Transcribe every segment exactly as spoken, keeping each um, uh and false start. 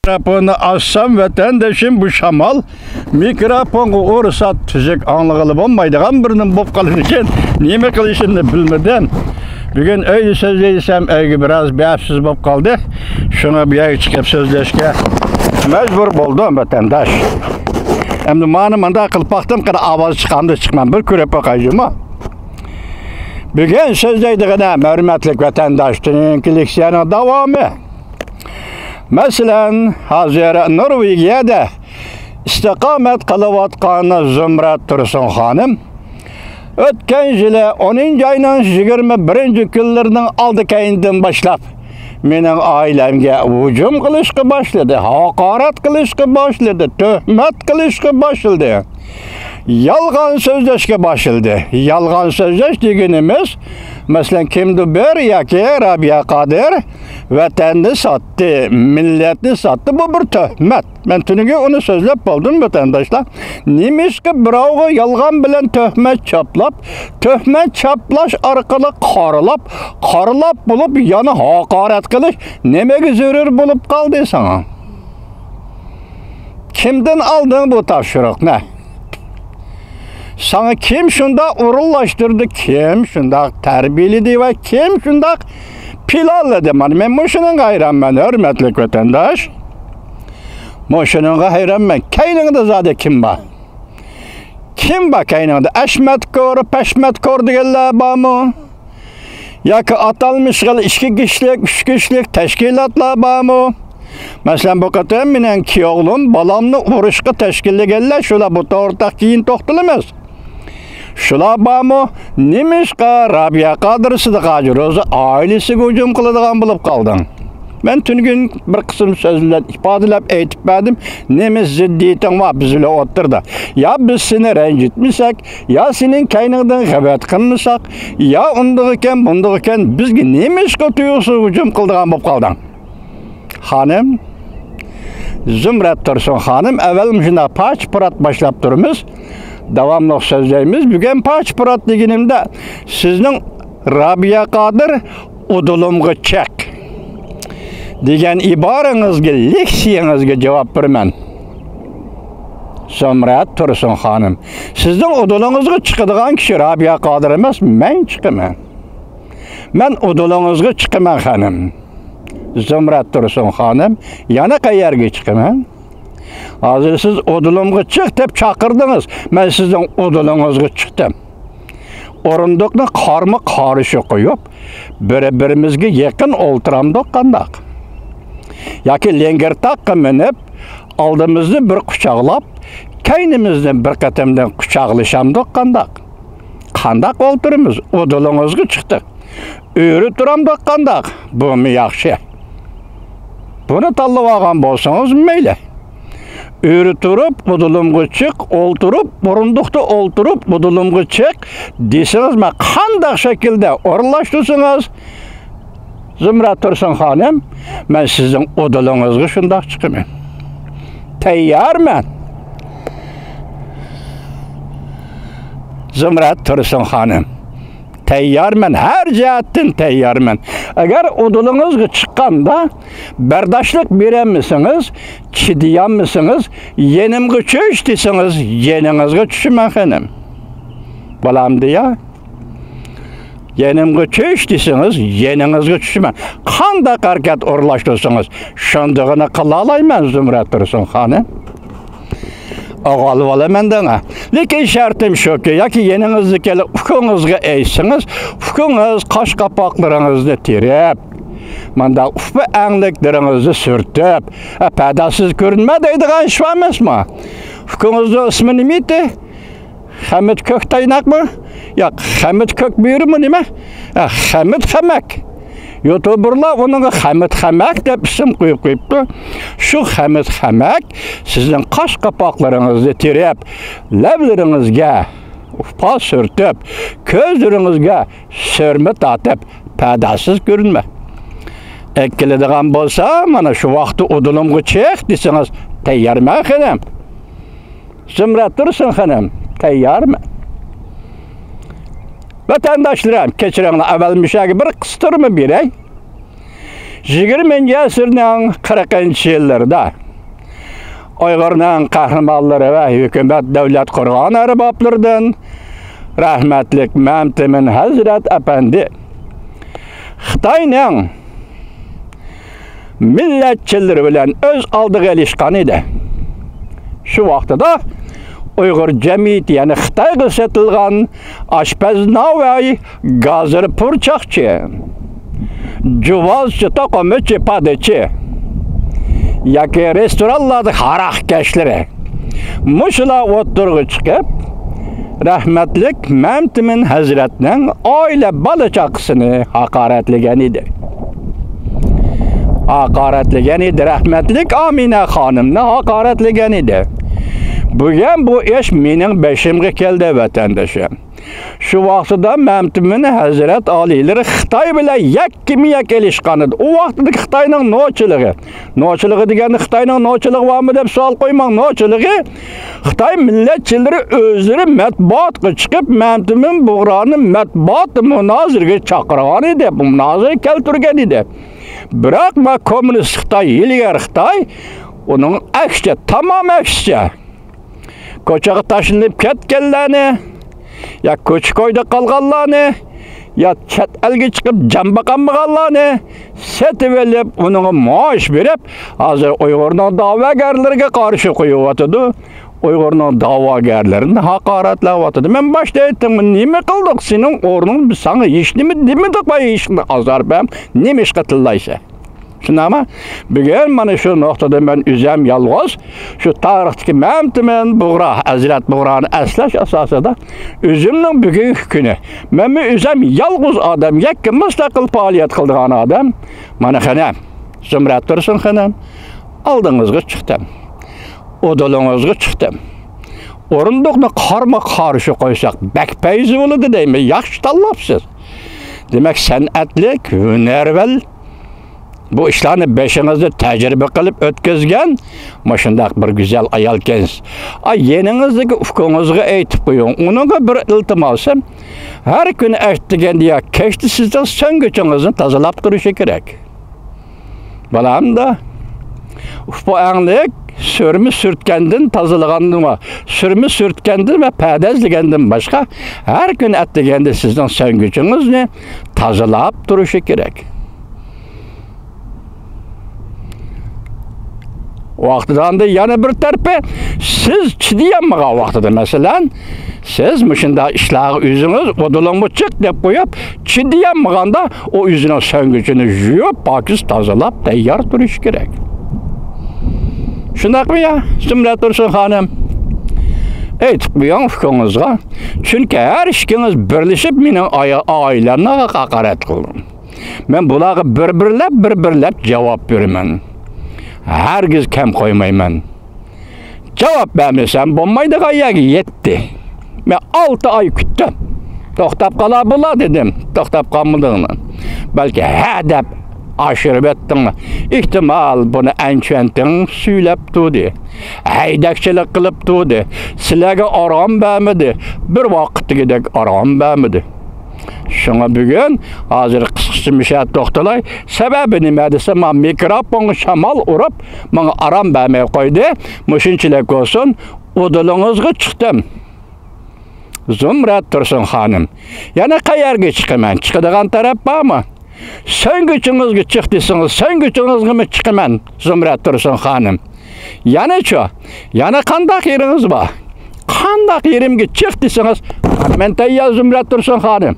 مىكروفوننى ئاچسام، ۋەتەندىشىم، بۇ شامال مىكروفونغا ئۇرسا تۈزۈك ئاڭلىغىلى بولمايدىغان بىر نېمە بولۇپ قالىدىكەن. نېمە قىلىشىمنى بىلمىدىم. بۈگۈن ئۆيدە سۆزلەي دېسەم، ئۆيگە بىراز بەپسىز بولۇپ قالدى. شۇڭا بۇ يەرگە چىقىپ سۆزلەشكە مەجبۇر بولدۇم، ۋەتەنداش. ئەمدى مانا مۇنداق قىلىپ باقتىم، قېنى ئاۋاز چىقامدۇ چىقمام، بىر كۆرۈپ باقاي جۇمۇ. بۈگۈن سۆزلەيدىغىنىم، ھۆرمەتلىك ۋەتەنداش، تۈنۈگۈنكى لېكسىيەنىڭ داۋامى. مەسىلەن، ھازىر نورۋېگىيەدە ئىستىقامەت قىلىۋاتقان زۇمرەت تۇرسۇن خانىم ئۆتكەن يىلى ئونىنچى ئاينىڭ يىگىرمە بىرىنچى كۈنلىرىنىڭ ئالدى كەينىدىن باشلاپ مېنىڭ ئائىلەمگە ھۇجۇم قىلىشقا باشلىدى، ھاقارەت قىلىشقا باشلىدى، تۆھمەت قىلىشقا باشلىدى. يالغان سۆزلەشكە باشلىدى. يالغان سۆزلەش دېگىنىمىز، مەسىلەن، كىمدۇ بىر ياكى رابىيە قادىر ۋەتەننى ساتتى، مىللەتنى ساتتى، بۇ بىر تۆھمەت. مەن تۈنۈگۈن ئۇنى سۆزلەپ بولدۇم، ۋەتەنداشلار. نېمىشقا بىراۋغا يالغان بىلەن تۆھمەت چاپلاپ، تۆھمەت چاپلاش ئارقىلىق قارىلاپ، قارىلاپ بولۇپ يەنە ھاقارەت قىلىش نېمىگە زۆرۈر بولۇپ قالدى ساڭا؟ كىمدىن ئالدىڭ بۇ تاپشۇرۇقنى؟ ساڭا كىم شۇنداق ئورۇنلاشتۇردى، كىم شۇنداق تەربىيەلىدى ۋە كىم شۇنداق پىلانلىدى؟ مانا مەن مۇشۇنىڭغا ھەيرانمەن، ھۆرمەتلىك ۋەتەنداش. مۇشۇنىڭغا ھەيرانمەن. كەينىڭدە زادى كىم بار؟ كىم بار كەينىڭدە؟ ئەشمەتكور، پەشمەتكور دېگەنلەر بارمۇ؟ ياكى ئاتالمىش خىل ئىككى كىشىلىك، ئۈچ كىشىلىك تەشكىلاتلار بارمۇ؟ مەسىلەن، بۇ قېتىم مېنىڭ كىيوغلۇم بالامنى ئۇرۇشقا تەشكىللىگەنلەر شۇلار، بۇ توغرىدا كېيىن توختىلىمىز. شۇلار بارمۇ؟ نېمىشقا رابىيە قادىر سىدىق ھاجى روزى ئائىلىسىگە ھۇجۇم قىلىدىغان بولۇپ قالدىڭ؟ مەن تۈنۈگۈن بىر قىسىم سۆز بىلەن ئىپادىلەپ ئېيتىپ بەردىم. نېمە زىددىيىتىڭ بار بىز بىلەن ئوتتۇرىدا؟ يا بىز سېنى رەنجىتمىسەك، يا سېنىڭ كەينىڭدىن غەيۋەت قىلمىساق، يا ئۇندىغىكەن، بۇندىغىكەن، بىزگە نېمىشقا تۇيۇقسىز ھۇجۇم قىلىدىغان بولۇپ قالدىڭ؟ خانىم، زۇمرەت تۇرسۇن خانىم، ئەۋۋەل مۇشۇنداق پاچ-پۇرات باشلاپ تۇرىمىز. داۋاملىق سۆزلەيمىز. بۈگۈن پاچ-پۇرات دېگىنىمدە سىزنىڭ رابىيە قادىر ئۇدۇلۇمغا چىق دېگەن ئىبارىڭىزگە، لېكسىيەڭىزگە جاۋاب بېرىمەن. زۇمرەت تۇرسۇن خانىم، سىزنىڭ ئۇدۇلىڭىزغا چىقىدىغان كىشى رابىيە قادىر ئەمەس، مەن چىقىمەن. مەن ئۇدۇلىڭىزغا چىقىمەن، خانىم. زۇمرەت تۇرسۇن خانىم، يەنە قەيەرگە چىقىمەن؟ ھازىر سىز ئۇدۇلۇمغا چىق دەپ چاقىردىڭىز. مەن سىزنىڭ ئۇدۇلىڭىزغا چىقتىم. ئورۇندۇقنى قارمۇ قارشى قويۇپ، بىر-بىرىمىزگە يېقىن ئولتۇرامدۇق قانداق؟ ياكى لەڭگىرتاققا مىنىپ، ئالدىمىزنى بىر قۇچاقلاپ، كەينىمىزنى بىر قېتىمدىن قۇچاقلىشامدۇق قانداق؟ قانداق ئولتۇرىمىز؟ ئۇدۇلىڭىزغا چىقتۇق. ئۆرە تۇرامدۇق قانداق؟ بۇمۇ ياخشى. بۇنى تاللىۋالغان بولسىڭىز مەيلى. ئۆرە تۇرۇپ، ئۇدۇلۇمغا چىق، ئولتۇرۇپ، ئورۇندۇقتا ئولتۇرۇپ، ئۇدۇلۇمغا چىق دېسىڭىز، مەن قانداق شەكىلدە ئورۇنلاشتۇرسىڭىز، زۇمرەت تۇرسۇن خانىم، مەن سىزنىڭ ئۇدۇلىڭىزغا شۇنداق چىقىمەن. تەييارمەن. زۇمرەت تۇرسۇن خانىم، تەييارمەن، ھەر جەھەتتىن تەييارمەن. ئەگەر ئۇدۇلىڭىزغا چىققاندا بەرداشلىق بېرەلمىسىڭىز، چىدىيالمىسىڭىز، يېنىمغا چۈش دېسىڭىز، يېنىڭىزغا چۈشىمەن، خېنىم. بولامدۇ يا؟ يېنىمغا چۈش دېسىڭىز، يېنىڭىزغا چۈشىمەن. قانداق ھەرىكەت ئورۇنلاشتۇرسىڭىز، شۇندىغىنى قىلالايمەن، زۇمرەت تۇرسۇن خانىم. ئاغالىۋالا مەندىن. لېكىن شەرتىم شۇكى، ياكى يېنىڭىزدىكى ئۇكىڭىزغا ئېيتسىڭىز، ئۇكىڭىز قاش قاپاقلىرىڭىزنى تېرىپ، مانداق ئۇپا ئەڭلىكلىرىڭىزنى سۈرتۈپ، «ئە، پەداسىز كۆرۈنمە» دەيدىغان ئىش بار ئەمەسمۇ؟ ئۇكىڭىزنىڭ ئىسمى نېمە ئىدى؟ خەمىت كۆكتايناقمۇ؟ ياق، خەمىت كۆكبۆرىمۇ نېمە؟ ئە، خەمىت خەمەك. يۇتۇبېرلار ئۇنىڭغا خەمىت خەمەك دەپ ئىسىم قويۇپ قويۇپتۇ. شۇ خەمىت خەمەك سىزنىڭ قاش قاپاقلىرىڭىزنى تېرىپ، لەۋلىرىڭىزگە ئۇپا سۈرتۈپ، كۆزلىرىڭىزگە سۈرمە تارتىپ، پەداسىز كۆرۈنمە. ئەكېلىدىغان بولسا، مانا شۇ ۋاقىتتا ئۇدۇلۇمغا چىق دېسىڭىز، تەييارمەن خېنىم. زۇمرەت تۇرسۇن خېنىم، تەييارمەن. ۋەتەنداشلىرىم، كەچۈرۈڭلار، ئەۋۋەل مۇشۇ يەرگە بىر قىستۇرما بېرەي. يىگىرمىنچى ئەسىرنىڭ قىرىقىنچى يىللىرىدا ئۇيغۇرنىڭ قەھرىمانلىرى ۋە ھۆكۈمەت، دۆلەت قۇرغان ئەربابلىرىدىن رەھمەتلىك مەمتىمىن ھەزرەت ئەپەندى خىتاينىڭ مىللەتچىلىرى بىلەن ئۆز ئالدىغا ئېلىشقان ئىدى. شۇ ۋاقتىدا ئۇيغۇر جەمئىيىتى، يەنى خىتايغا سېتىلغان ئاشپەز ناۋاي، گازىر پۇرچاقچى، جۇۋازچى، توقۇمىچى، پادىچى ياكى رېستورانلاردىكى ھاراقكەشلىرى، مۇشۇلار ئوتتۇرىغا چىقىپ، رەھمەتلىك مەمتىمىن ھەزرەتنىڭ ئائىلە، بالا-چاقىسىنى ھاقارەتلىگەن ئىدى. ھاقارەتلىگەن ئىدى، رەھمەتلىك ئامىنە خانىمنى ھاقارەتلىگەن ئىدى. بۈگۈن بۇ ئىش مېنىڭ بېشىمغا كەلدى، ۋەتەندىشىم. شۇ ۋاقتىدا مەمتىمىن ھەزرەت ئالىيلىرى خىتاي بىلەن يەككىمۇ يەك ئېلىشقان ئىدى. ئۇ ۋاقتىدىكى خىتاينىڭ نوچىلىقى، نوچىلىقى دېگەندە خىتاينىڭ نوچىلىقى بارمۇ دەپ سوئال قويماڭ، نوچىلىقى خىتاي مىللەتچىلىرى ئۆزلىرى مەتبۇئاتقا چىقىپ، مەمتىمىن بۇغرانى مەتبۇئات مۇنازىرىگە چاقىرغان ئىدى، مۇنازىرە كەلتۈرگەن ئىدى. بىراق ما كوممۇنىست خىتاي، ھىيلىگەر خىتاي ئۇنىڭ ئەكسىچە، تامام ئەكسىچە، كوچىغا تاشلىنىپ كەتكەنلەرنى، يا كوچا-كويدا قالغانلارنى، يا چەت ئەلگە چىقىپ جان باقالمىغانلارنى سېتىۋېلىپ، ئۇنىڭغا مائاش بېرىپ، ھازىر ئۇيغۇرنىڭ دەۋاگەرلىرىگە قارشى قويۇۋاتىدۇ. ئۇيغۇرنىڭ دەۋاگەرلىرىنى ھاقارەتلەۋاتىدۇ. مەن باشتا ئېيتتىم، نېمە قىلدۇق؟ سېنىڭ ئورنۇڭ، بىز ساڭا ھېچنېمە دېمىدۇقمۇ، ھېچنېمە ئازار بەرمەي، نېمە ئىشقا تىللايسەن؟ شۇنداقمۇ؟ بۈگۈن مانا شۇ نۇقتىدا مەن ئۆزۈم يالغۇز، شۇ تارىختىكى مەمتىمىن بۇغرا، ھەزرەت بۇغرانى ئەسلەش ئاساسىدا ئۆزۈمنىڭ بۈگۈنكى كۈنى، مەنمۇ ئۆزۈم يالغۇز ئادەم، يەككە مۇستەقىل پائالىيەت قىلىدىغان ئادەم. مانا قېنى، زۇمرەت تۇرسۇن خېنىم، ئالدىڭىزغا چىقتىم. ئۇدۇلىڭىزغا چىقتىم. ئورۇندۇقنى قارمۇ قارشى قويساق بەك پەيزى بولىدۇ دەيمەن. ياخشى تاللاپسىز. دېمەك، سەنئەتلىك، ھۈنەرۋەن، بۇ ئىشلارنى بېشىڭىزدا تەجرىبە قىلىپ ئۆتكۈزگەن مۇشۇنداق بىر گۈزەل ئايالكەنسىز. ئاي، يېنىڭىزدىكى ئۇكىڭىزغا ئېيتىپ قويۇڭ. ئۇنىڭغا بىر ئىلتىماسىم، ھەر كۈنى ئەتىگەندە يا كەچتە سىزنىڭ سۆڭگۈچىڭىزنى تازىلاپ تۇرۇشى كېرەك. بالامدا ئۇپا ئەڭلىك سۈرمە سۈرتكەندىن تازىلىغاندىن ۋە سۈرمە سۈرتكەندىن ۋە پەدەزلىگەندىن باشقا، ھەر كۈنى ئەتىگەندە سىزنىڭ سۆڭگۈچىڭىزنى تازىلاپ تۇرۇشى كېرەك. ۋاقتىدا ئاندىن يەنە بىر تەرىپى، سىز چىدىيالمىغان ۋاقتىدا، مەسىلەن، سىز مۇشۇنداق ئىشلارغا ئۆزىڭىز ئۇدۇلۇڭمۇ چىق دەپ قويۇپ، چىدىيالمىغاندا ئۇ ئۆزىنىڭ سۆڭگۈچىنى يۇيۇپ، پاكىز تازىلاپ، تەييار تۇرۇشى كېرەك. شۇنداقمۇ يا، زۇمرەت تۇرسۇن خانىم؟ ئېيتىپ قويۇڭ ئۇكىڭىزغا. چۈنكى ھەر ئىككىڭىز بىرلىشىپ مېنىڭ ئاي-، ئائىلەمنى ھاقارەت قىلدىڭ. مەن بۇلارغا بىر-بىرلەپ، بىر-بىرلەپ جاۋاب بېرىمەن. ھەرگىز كەم قويمايمەن. جاۋاب بەرمىسەم بولمايدىغان يەرگە يەتتى. مەن ئالتە ئاي كۈتتۈم. توختاپ قالا بولا دېدىم. توختاپ قالمىدىڭلار. بەلكى ھە دەپ ئاشۇرۇپ ئۆتتۈڭلار. ئېھتىمال بۇنى ئەنچۈەنتىڭ سۈيلەپ تۇردى. ھەيدەكچىلىك قىلىپ تۇردى. سىلەرگە ئارام بەرمىدى. بىر ۋاقىتتىكىدەك ئارام بەرمىدى. شۇڭا بۈگۈن ھازىر قىسقىچە مۇشۇ يەردە توختىلاي. سەۋەبى نېمە دېسە، ما مىكروفونغا شامال ئۇرۇپ، ماڭا ئارام بەرمەي قويدى. مۇشۇنچىلىك بولسۇن، ئۇدۇلىڭىزغا چىقتىم. زۇمرەت تۇرسۇن خانىم، يەنە قەيەرگە چىقىمەن؟ چىقىدىغان تەرەپ بارمۇ؟ سۆڭگۈچىڭىزگە چىق دېسىڭىز، سۆڭگۈچىڭىزگىمۇ چىقىمەن، زۇمرەت تۇرسۇن خانىم. يەنىچۇ؟ يەنە قانداق يېرىڭىز بار؟ قانداق يېرىمگە چىق دېسىڭىز، مەن تەييار، زۇمرەت تۇرسۇن خانىم.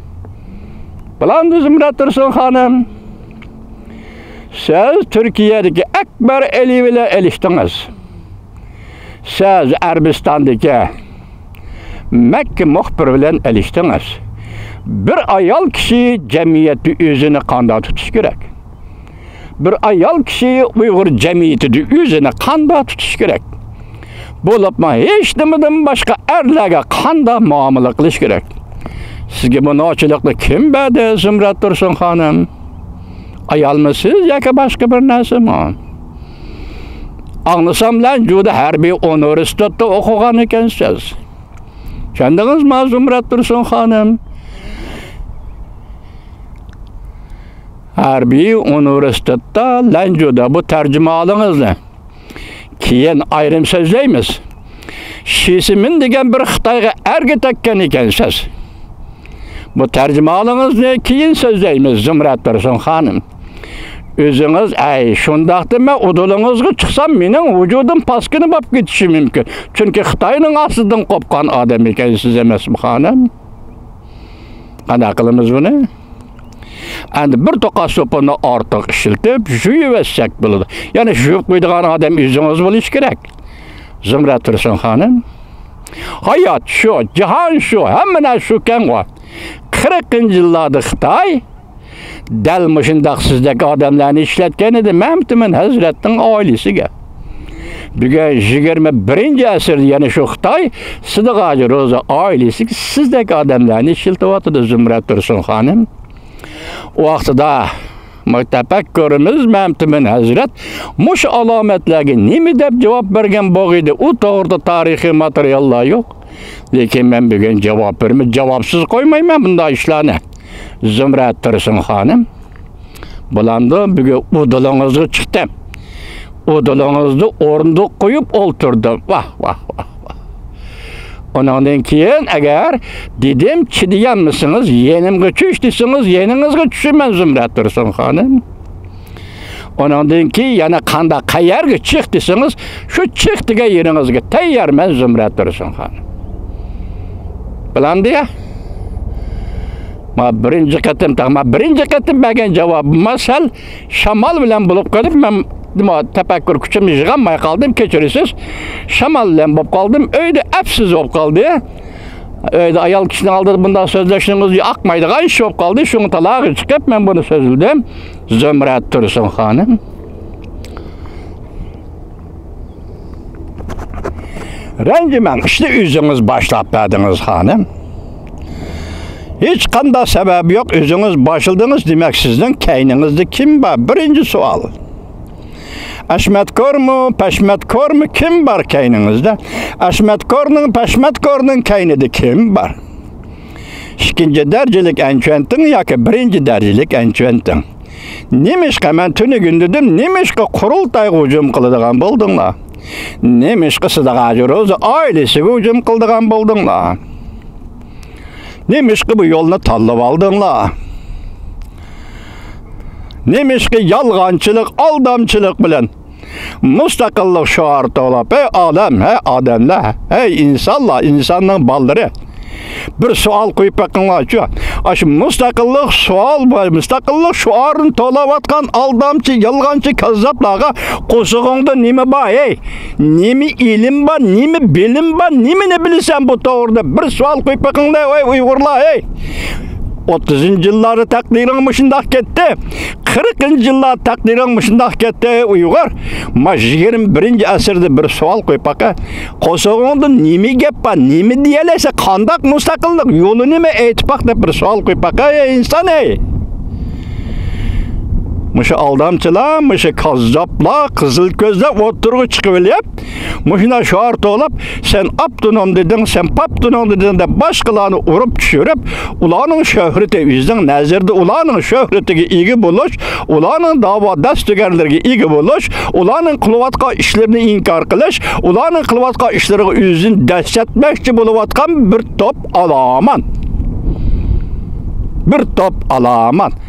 بولامدۇ، زۇمرەت تۇرسۇن خانىم؟ سىز تۈركىيەدىكى ئەكبەر ئەلى بىلەن ئېلىشتىڭىز. سىز ئەرەبىستاندىكى مەككە مۇخبىرى بىلەن ئېلىشتىڭىز. بىر ئايال كىشى جەمئىيەتتە ئۆزىنى قانداق تۇتۇش كېرەك؟ بىر ئايال كىشى ئۇيغۇر جەمئىيىتىدە ئۆزىنى قانداق تۇتۇش كېرەك؟ بولۇپمۇ ھېچنېمىدىن باشقا ئەرلەرگە قانداق مۇئامىلە قىلىش كېرەك؟ سىزگە بۇ نوچىلىقنى كىم بەردى، زۇمرەت تۇرسۇن خانىم؟ ئايالمۇ سىز ياكى باشقا بىر نەرسىمۇ؟ ئاڭلىسام، لەنجۇدا ھەربىي ئۇنىۋېرسىتېتتا ئوقۇغان ئىكەنسىز. چۈشەندىڭىزمۇ، زۇمرەت تۇرسۇن خانىم؟ ھەربىي ئۇنىۋېرسىتېتتا لەنجۇدا بۇ تەرجىمىھالىڭىزنى كېيىن ئايرىم سۆزلەيمىز. شى سىمىن دېگەن بىر خىتايغا ئەرگە تەگكەن ئىكەنسىز. بۇ تەرجىمىھالىڭىزنى كېيىن سۆزلەيمىز، زۇمرەت تۇرسۇن خانىم. ئۆزىڭىز، ئەي، شۇنداقتا مەن ئۇدۇلىڭىزغا چىقسام، مېنىڭ ۋۇجۇدۇم پاسكىنا بولۇپ كېتىشى مۇمكىن. چۈنكى خىتاينىڭ ئاستىدىن قوپقان ئادەم ئىكەنسىز ئەمەسمۇ، خانىم؟ قانداق قىلىمىز بۇنى؟ ئەمدى بىر توقاچ سوپۇننى ئارتۇق ئىشلىتىپ، يۇيۇۋەتسەك بولىدۇ. يەنى يۇيۇپ قويىدىغان ئادەم ئۆزىڭىز بولۇشى كېرەك، زۇمرەت تۇرسۇن خانىم. ھايات شۇ، جاھان شۇ، ھەممە نەرسە شۇكەنغۇ. قىرىقىنچى يىللاردا خىتاي دەل مۇشۇنداق سىزدەك ئادەملەرنى ئىشلەتكەن ئىدى مەمتىمىن ھەزرەتنىڭ ئائىلىسىگە. بۈگۈن يىگىرمە بىرىنچى ئەسىردە يەنە شۇ خىتاي سىدىق ھاجى روزا ئائىلىسىگە سىزدەك ئادەملەرنى ئىشلىتىۋاتىدۇ، زۇمرەت تۇرسۇن خانىم. ئۇ ۋاقتىدا ما تەپەككۇرىمىز مەمتىمىن ھەزرەت مۇشۇ ئالامەتلەرگە نېمە دەپ جاۋاب بەرگەن بولغىيدى؟ ئۇ توغرىدا تارىخىي ماتېرىياللار يوق. لېكىن مەن بۈگۈن جاۋاب بېرىمەن، جاۋابسىز قويمايمەن بۇنداق ئىشلارنى. زۇمرەت تۇرسۇن خانىم، بولامدۇ؟ بۈگۈن ئۇدۇلىڭىزغا چىقتىم. ئۇدۇلىڭىزدا ئورۇندۇق قويۇپ ئولتۇردۇم. ۋاھ، ۋاھ، ۋاھ، ۋاھ. ئۇنىڭدىن كېيىن ئەگەر دېدىم، چىدىيالمىسىڭىز، يېنىمغا چۈش دېسىڭىز، يېنىڭىزغا چۈشىمەن، زۇمرەت تۇرسۇن خانىم. ئۇنىڭدىن كېيىن يەنە قانداق، قەيەرگە چىق دېسىڭىز، شۇ چىق دېگەن يېرىڭىزگە تەييارمەن، زۇمرەت تۇرسۇن خانىم. بولامدۇ يا؟ ما بىرىنچى قېتىم، ما بىرىنچى قېتىم بەرگەن جاۋابىم سەل شامال بىلەن بولۇپ قېلىپ، مەن ما تەپەككۇر كۈچۈمنى يىغالماي قالدىم، كەچۈرىسىز. شامال بىلەن بولۇپ قالدىم، ئۆيدە ئەپسىز بولۇپ قالدى. ئۆيدە ئايال كىشىنىڭ ئالدىدا بۇنداق سۆزلەشنىڭىز ياقمايدىغان ئىش بولۇپ قالدى. شۇڭا تالاغا چىقىپ، مەن بۇنى سۆزلىدىم. زۇمرەت تۇرسۇن خانىم. رەنجىمەڭ، ئىشنى ئۆزىڭىز باشلاپ بەردىڭىز، خانىم. ھېچقانداق سەۋەب يوق، ئۆزىڭىز باشلىدىڭىز، دېمەك، سىزنىڭ كەينىڭىزدە كىم بار؟ بىرىنچى سوئال. ئەشمەتكورمۇ، پەشمەتكورمۇ، كىم بار كەينىڭىزدە؟ ئەشمەتكورنىڭ، پەشمەتكورنىڭ كەينىدە كىم بار؟ ئىككىنچى دەرىجىلىك ئەنچۈەنتىڭ ياكى بىرىنچى دەرىجىلىك ئەنچۈەنتىڭ؟ نېمىشقا مەن تۈنۈگۈن دېدىم، نېمىشقا قۇرۇلتايغا ھۇجۇم قىلىدىغان بولدۇڭلار؟ نېمىشقا سىدىق ھاجى روزا ئائىلىسىگە ھۇجۇم قىلىدىغان بولدۇڭلار؟ نېمىشقا بۇ يولنى تاللىۋالدىڭلار؟ نېمىشقا يالغانچىلىق، ئالدامچىلىق بىلەن مۇستەقىللىق شوئارى توۋلاپ، ھەي ئالەم، ھەي ئادەملەر، ھەي ئىنسانلار، ئىنساننىڭ بالىلىرى، بىر سوئال قويۇپ بېقىڭلارچۇ. ئاشۇ مۇستەقىللىق سوئال، مۇستەقىللىق شوئارىنى توۋلاۋاتقان ئالدامچى، يالغانچى، كاززاپلارغا قورسىقىڭدا نېمە بار، ھەي؟ نېمە ئىلىم بار، نېمە بىلىم بار، نېمىنى بىلىسەن بۇ توغرىدا؟ بىر سوئال قويۇپ بېقىڭلار، ۋاي ئۇيغۇرلار، ھەي! ئوتتۇزىنچى يىللاردا تەقدىرىڭ مۇشۇنداق كەتتى. قىرىقىنچى يىللار تەقدىرىڭ مۇشۇنداق كەتتى، ئۇيغۇر. ما يىگىرمە بىرىنچى ئەسىردە بىر سوئال قويۇپ باقە. قورسىقىڭدا نېمە گەپ بار، نېمە دېيەلەيسەن، قانداق مۇستەقىللىق يولى نېمە، ئېيتىپ باق دەپ بىر سوئال قويۇپ باقە، ئەي ئىنسان، ئەي. مۇشۇ ئالدامچىلار، مۇشۇ كاززاپلار، قىزىل كۆزلەر ئوتتۇرىغا چىقىۋېلىپ، مۇشۇنداق شوئار توۋلاپ، سەن ئاپتونوم دېدىڭ، سەن پاپتونوم دېدىڭ دەپ باشقىلارنى ئۇرۇپ چۈشۈرۈپ، ئۇلارنىڭ شۆھرىتى، ئۆزىنىڭ نەزىرىدە ئۇلارنىڭ شۆھرىتىگە ئىگە بولۇش، ئۇلارنىڭ داۋا دەستىگەرلىرىگە ئىگە بولۇش، ئۇلارنىڭ قىلىۋاتقان ئىشلىرىنى ئىنكار قىلىش، ئۇلارنىڭ قىلىۋاتقان ئىشلىرىغا ئۆزىنى دەسسەتمەكچى بولۇۋاتقان بىر توپ ئالامان. بىر توپ ئالامان.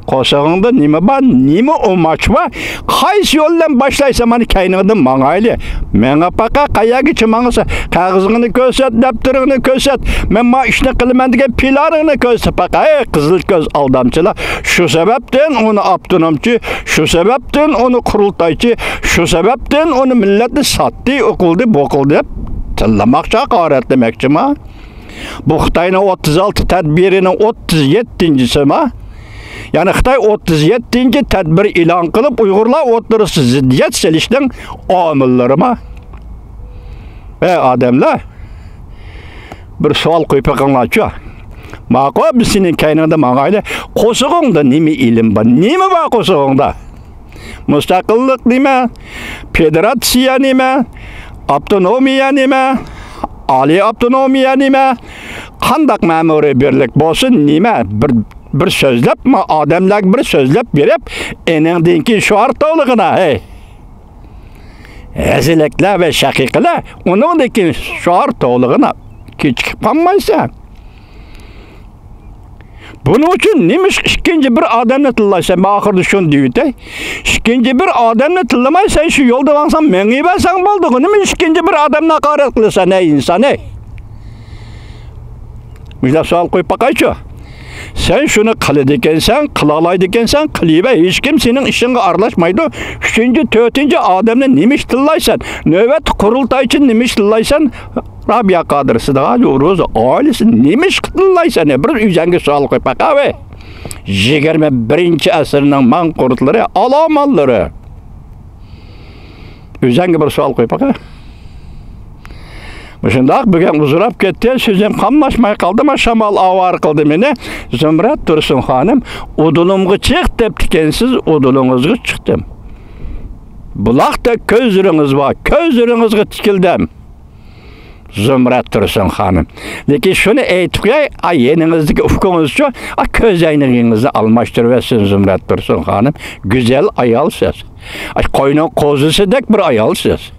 قورسىقىڭدا نېمە بار؟ نېمە ئۇماچ بار؟ قايسى يول بىلەن باشلايسەن؟ مانا كەينىڭدىن ماڭايلى. مېڭىپ باقە، قەيەرگىچە ماڭىسەن؟ قەغىزىڭنى كۆرسەت، دەپتىرىڭنى كۆرسەت. مەن ما ئىشنى قىلىمەن دېگەن پىلانىڭنى كۆرسەت باقە. ئەي قىزىل كۆز ئالدامچىلار! شۇ سەۋەبتىن ئۇنى ئاپتونومچى، شۇ سەۋەبتىن ئۇنى قۇرۇلتايچى، شۇ سەۋەبتىن ئۇنى مىللەتنى ساتتى، ئۇ قىلدى، بۇ قىلدى دەپ تىللىماقچى، ھاقارەتلىمەكچىما؟ بۇ خىتاينىڭ ئوتتۇز ئالتە تەدبىرىنىڭ ئوتتۇز يەتتىنچىسىما؟ يەنى خىتاي ئوتتۇز يەتتىنچى تەدبىر ئېلان قىلىپ، ئۇيغۇرلار ئوتتۇرىسىدا زىددىيەت سېلىشنىڭ ئامىللىرىما؟ ئەي ئادەملەر، بىر سوئال قويۇپ بېقىڭلارچۇ. ماقۇل، بىز سېنىڭ كەينىڭدە ماڭايلى. قورسىقىڭدا نېمە ئىلىم بار؟ نېمە بار قورسىقىڭدا؟ مۇستەقىللىق نېمە؟ فېدېراتسىيە نېمە؟ ئاپتونومىيە نېمە؟ ئالىي ئاپتونومىيە نېمە؟ قانداق مەمۇرىي بىرلىك بولسۇن نېمە؟ بىر بىر سۆزلەپ، ما ئادەملەرگە بىر سۆزلەپ بېرىپ، ئېنىڭدىن كېيىن شوئار توۋلىغىنا، ھەي. ھەزىلەكلەر ۋە شەقىقىلەر ئۇنىڭدىن كېيىن شوئار توۋلىغىنا، كېچىكىپ قالمايسەن. بۇنىڭ ئۈچۈن نېمىشقا ئىككىنچى بىر ئادەمنى تىللايسەن؟ مەن ئاخىرىدا شۇنى دېيىۋېتەي. ئىككىنچى بىر ئادەمنى تىللىماي، سەن شۇ يولدا ماڭساڭ، مېڭىۋەرسەڭ بولدىغۇ. نېمە ئىككىنچى بىر ئادەمنى ھاقارەت قىلىسەن، ئەي ئىنسان، ئەي؟ مۇشۇنداق سوئال قويۇپ باقايچۇ. سەن شۇنى قىلىدىكەنسەن، قىلالايدىكەنسەن، قىلىۋەر. ھېچكىم سېنىڭ ئىشىڭغا ئارىلاشمايدۇ. ئۈچىنچى، تۆتىنچى ئادەمنى نېمىشقا تىللايسەن؟ نۆۋەتتە قۇرۇلتايچىنى نېمىشقا تىللايسەن؟ رابىيە قادىر سىدىغاجى ئۇرۇز ئائىلىسىنى نېمىشقا تىللايسەن؟ بىر ئۆزۈڭگە سوئال قويۇپ باقاۋەي. يىگىرمە بىرىنچى ئەسىرنىڭ ماڭقۇرتلىرى، ئالامانلىرى. ئۆزۈڭگە بىر سوئال قويۇپ باقە. مۇشۇنداق بۈگۈن ئۇزىراپ كەتتى، سۆزۈم قاملاشماي قالدى، ما شامال ئاۋارە قىلدى مېنى. زۇمرەت تۇرسۇن خانىم، ئۇدۇلۇمغا چىق دەپتىكەنسىز، ئۇدۇلىڭىزغا چىقتىم. بۇلاقتەك كۆزلىرىڭىز بار، كۆزلىرىڭىزغا تىكىلدىم. زۇمرەت تۇرسۇن خانىم. لېكىن شۇنى ئېيتىپ قوياي، ئا، يېنىڭىزدىكى ئۇكىڭىزچۇ، ئا، كۆز ئەينىكىڭىزنى ئالماشتۇرۇۋەتسۇن، زۇمرەت تۇرسۇن خانىم. گۈزەل ئايالسىز. ئا، قوينىڭ قوزىسىدەك بىر ئايالسىز.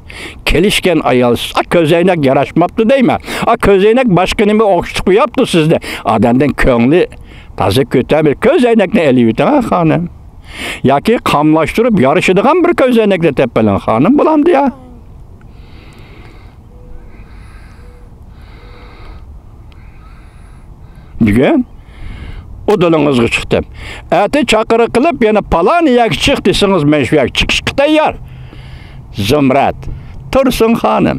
كېلىشكەن ئايالسىز. ئا، كۆز ئەينەك ياراشماپتۇ دەيمەن. ئا، كۆز ئەينەك باشقا نېمە ئوخشىتىپ قوياپتۇ سىزنى؟ ئادەمدىن كۆڭلى تازا كۆتەرمەي. كۆز ئەينەكنى ئېلىۋېتىڭ، ھە، خانىم. ياكى قاملاشتۇرۇپ يارىشىدىغان بىر كۆز ئەينەكنى تېپىۋېلىڭ، خانىم. بولامدۇ يا؟ بۈگۈن ئۇدۇلىڭىزغا چىقتىم. ئەتە چاقىرىق قىلىپ، يەنە پالان يەرگە چىق دېسىڭىز، مەن شۇ يەرگە چىقىشقا تەييار. زۇمرەت تۇرسۇن خانىم.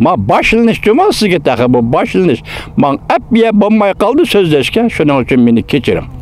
ما باشلىنىش جۇمۇ سىزگە تېخى بۇ باشلىنىش. ماڭا ئەپ يە بولماي قالدى سۆزلەشكە، شۇنىڭ ئۈچۈن مېنى كەچۈرۈڭ.